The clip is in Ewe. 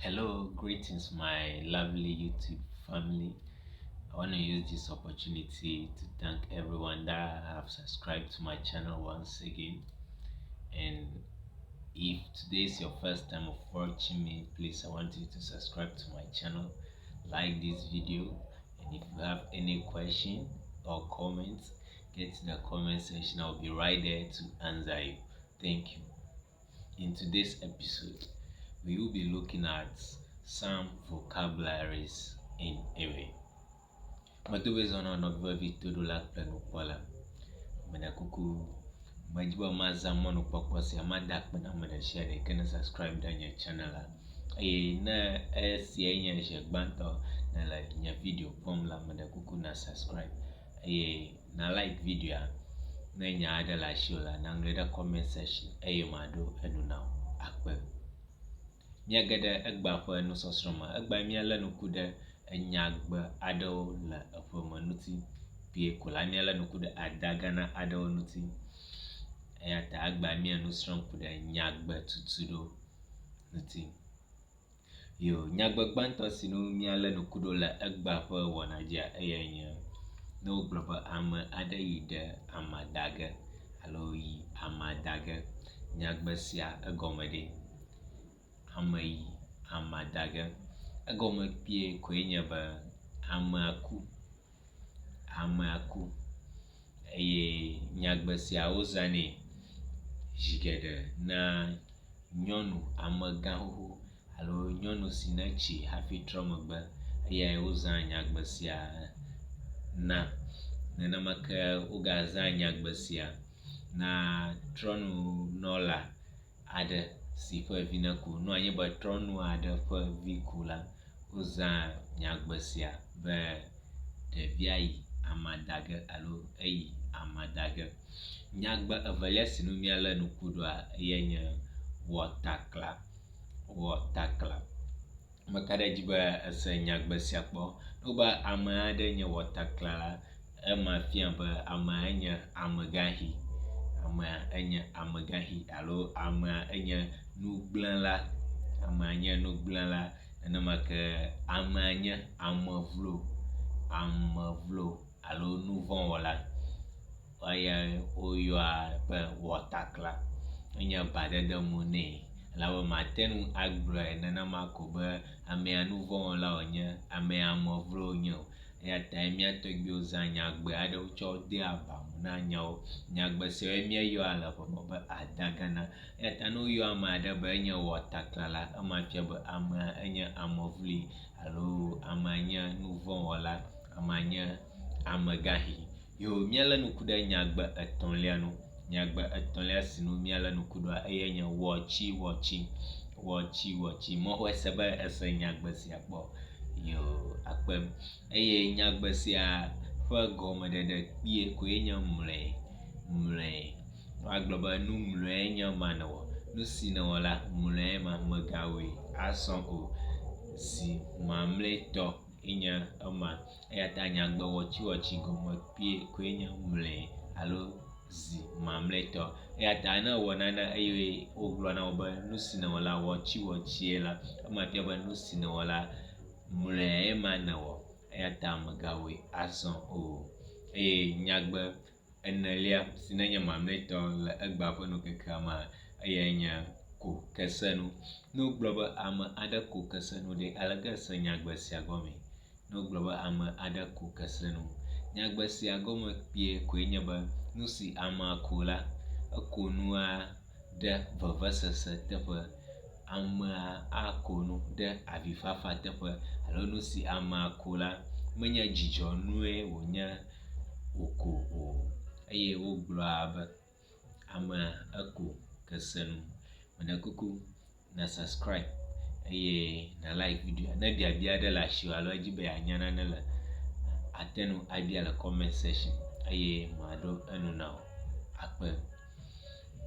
Hello, greetings, my lovely YouTube family. I want to use this opportunity to thank everyone that have subscribed to my channel once again. And if today is your first time of watching me, please, I want you to subscribe to my channel, like this video, and if you have any question or comments, get to the comment section. I'll be right there to answer you. Thank you. In today's episode, we will be looking at some vocabularies in Ewe. Medo be zɔnɔ nɔvi vevi toɖola kple nukpɔla. Meɖe kuku medzi be mazã mɔnukpɔkpɔ sia mada akpe na ame ɖe sia ɖe ke ne subscribe ɖe nye channel la. Eye ne esiae nye zi gbãtɔ nèle nye video kpɔm la, meɖe kuku na subscribe eye na like videoa. Ne nya aɖe le asiwò la, naŋlɔe ɖe comment section eye maɖo enu na wò. Akpe. Míage ɖe egbea ƒe nusɔsrɔ̃ me. Egbea míalé ŋku ɖe enyagbe aɖewo le eƒeme ŋuti. Kpuie ko la, míalé ŋku ɖe adagana aɖewo ŋuti. Eya ta egbea míe nu srɔ̃m ku ɖe nyagbe tutuɖo ŋuti. Yo, nyagbe gbãtɔ si ŋu míalé ŋku ɖo le egbea ƒe wɔna dzia eyae nye ne wogblɔ be ame aɖe yi ɖe ama da ge alo yi ama da ge. Nyagbe sia egɔme ɖe? Ame yi ama da ge. Egɔme kpuie koe nye be amea ku. Amea ku eye nyagbe sia wozãnɛ zi geɖe na nyɔnu amegãxoxo alo nyɔnu si netsi hafi trɔ megbe eyae wozãa nyagbe sia na. Nenema ke wogazãa nyagbe sia na trɔ̃nunɔla aɖe si ƒe vi neku. Ne wòanye be trɔ̃nu aɖe ƒe vi ku la, wozãa nyagbe sia be ɖevia yi ama da ge alo eyi ama da ge. Nyagbe evelia si ŋu míalé ŋku ɖoa eyae nye wɔtakla, wɔtakla. Meka ɖe edzi be ese nyagbe sia kpɔ. Ne wobe ame aɖe nye wɔtakla la, ema fia be amea enye amegãxi, amea enye amegãxi alo amea enye nugblẽla, amea nye nugblẽla. Nenema ke amea nye ame vlo, ame vlo alo nuvɔ̃wɔla. Eyae woyɔa be wɔtakla. Enye badede mo nɛ elabe mate ŋu agblɔe nenema ko be amea nuvɔ̃wɔla wònye, amea ame vlo wònye o. Eya tae mía tɔgbuiwo zã nyagbe aɖewo tsɔ dea ba mo na nyawo. Nyagbe siawoe míeyɔa le ʋe me be adagana. Eya ta ne woyɔ ame aɖe be enye wɔtakla la, ema fia be amea enye ame vloe alo amea nye nuvɔ̃wɔla, amea nye amegãxi. Yo, míalé ŋku ɖe nyagbe etɔ̃lia ŋu. Nyagbe etɔ̃lia si ŋu míalé ŋku ɖoa eyae nye wɔtsiwɔtsi. Wɔtsiwɔtsi. Mexɔe se be ese nyagbe sia kpɔ. Yo, akpe. Eye nyagbe sia ƒe gɔmeɖeɖe kpuie koe nye mlɔe, mlɔe. Woagblɔ be nu mlɔe nye ema nèwɔ. Nu si nèwɔ la, mlɔe ma, mègawɔe azɔ o. Zi mamlɛtɔ ye nye ema. Eya ta nyagbe wɔtsiwɔtsi gɔme kpuie koe nye mlɔe alo zi mamlɛtɔ. Eya ta ne èwɔ nane eye wogblɔ na wò be nu si nèwɔ la wɔtsiwɔtsie la, ema fia be nu si nèwɔ la mlɔe ma nèwɔ eya ta mègawɔe azɔ o. Eye nyagbe enelia si nenye mamlɛtɔ le egbea ƒe nukekea mea, eyae nye ko kesenu. Ne wogblɔ be ame aɖe ko kesenu ɖe, aleke èse nyagbe sia gɔmee? Ne wogblɔ be ame aɖe ko kesenu, nyagbe sia gɔme kpuie koe nye be nu si amea ko la, eko nua ɖe vevesese teƒe. Amea ako nu ɖe avifafa teƒe alo nu si amea ko la menye dzidzɔnue wònye wòko o eye wogblɔa be amea eko kesenu. Meɖe kuku na subscribe eye na like videoa. Ne biabia aɖe le asiwò alo edzi be yeanya nane le, ate ŋu abia le comment section eye maɖo enu na wò. Akpe.